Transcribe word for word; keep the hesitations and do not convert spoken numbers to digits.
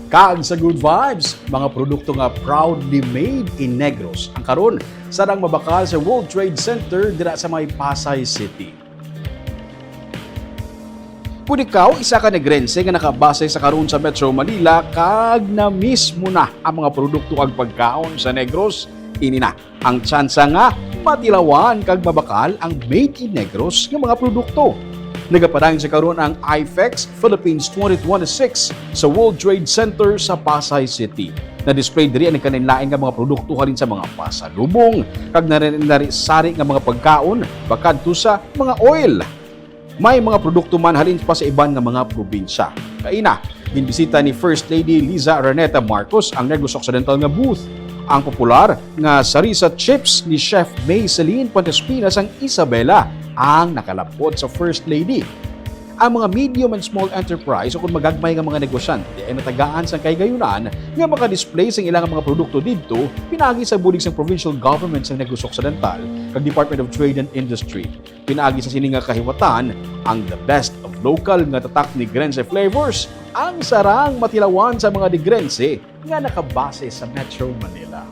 Kag sa Good Vibes, mga produkto nga proudly made in Negros ang karon sarang mabakal sa World Trade Center dira sa may Pasay City. Kung ikaw isa ka Negrense nga nakabase sa karon sa Metro Manila kag na-miss mo na ang mga produkto kag pagkaon sa Negros, ini na ang tsansa nga matilawan kag mabakal ang made in Negros nga mga produkto. Nagapadayon sa karon ang IFEX Philippines twenty twenty-six sa World Trade Center sa Pasay City. Na-display diri ang nagkalain-lain nga mga produkto halin sa mga pasalubong kag nari-, nari-sari nga mga pagkaon, bakadto sa mga oil. May mga produkto man halin pa sa iban nga mga probinsya. Kaina, ginbisita ni First Lady Liza Araneta Marcos ang Negros Occidental nga booth. Ang popular nga Sarisa Chips ni Chef May Celine Puentespina sang Isabela ang nakalapot sa First Lady. Ang mga medium and small enterprise o kung magagmay nga mga negosyante ay natagaan sang kahigayonan nga makadisplay sang ilang mga produkto didto pinaagi sa bulig sang provincial government sang Negros Occidental kag Department of Trade and Industry. Pinaagi sa sini nga kahiwatan, ang the best of local nga tatak Negrense flavors ang sarang matilawan sa mga Negrense nga nakabase sa Metro Manila.